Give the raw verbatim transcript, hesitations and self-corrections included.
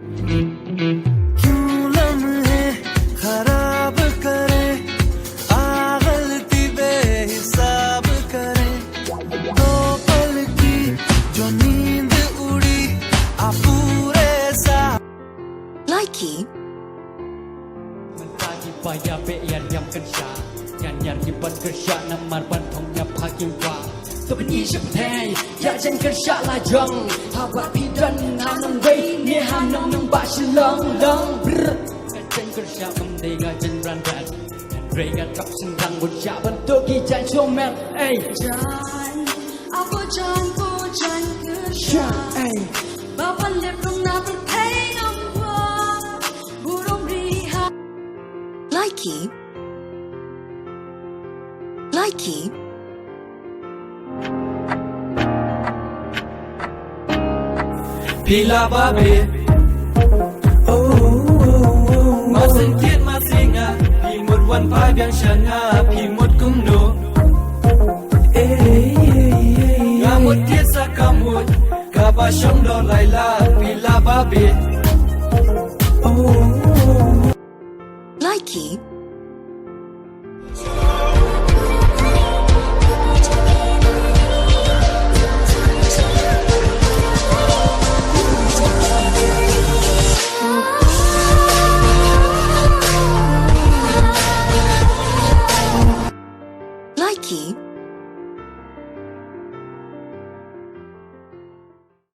क्यों लम्हे खराब करें, आ गलती बेहिसाब करें, दो पल की जो नींद उड़ी, आ पूरे सा Likey. Mynta ki ba ïa beh ïa riam kynshah, ïa niar ki ban kyrshah namar ban thong ïa pha ki wa. To bni shep thei ïa jan kyrshah la jong. Haba phi don ha nongwei ne ha nong nong ba shi long long. Brr. Ka jan kyrshah kam dei ka jan randat. Kan rei ka trap sing rang bun sha ban to ki jan show mer. Ei. Jan, apo jan ko jan kyrshah. Ei. Ba ban lep rong na pyrthei ngam wa. Burom ri ha. Likey. Likey. Phi la ba bit. Oh, oh, oh, oh. Ma seng thied ma seng ah. Phi mut wan phai biang sha nga. Phi mut kumno. Eh, eh, eh, eh. Nga mut thied sa ka mut. Kaba shong doh lai la. Phi la ba bit. Oh, oh, oh. Likey.